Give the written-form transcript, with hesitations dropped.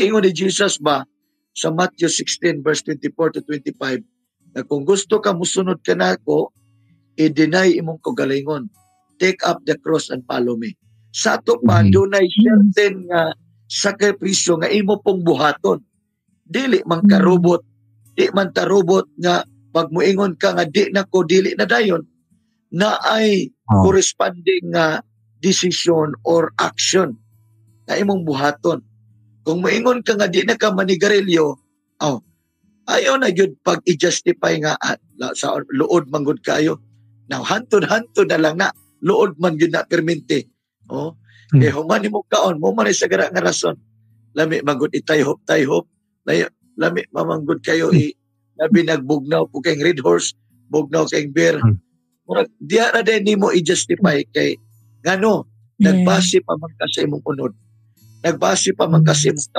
Ingon ni Jesus ba sa Matthew 16 verse 24 to 25 na kung gusto ka musunod ka nako, i-deny imong kaugalingon. Take up the cross and follow me. Sa ato pa, dunay certain nga sakripisyo nga imo pong buhaton. Dili man ka robot, di man ta robot nga pag muingon ka nga di na ko, dili na dayon na ay corresponding nga decision or action na imong buhaton. Kung muingon ka nga di na ka manigarilyo, oh, ayaw na gyud pag i-justify nga sa luod man gud kayo. Now, hantod-hantod na lang na luod man gyud na permente. Oh, kay human nimo kaon mo man sa gara nga rason. Lami man gud itayhop tayhop, lami mamanggod kayo i labi nagbugnaw po kayong Red Horse, bugnaw kayong beer. Murag diha na din nimo i-justify kay ngano nagbase pa man ka sa imong unod. Nagbase pa man ka sa imong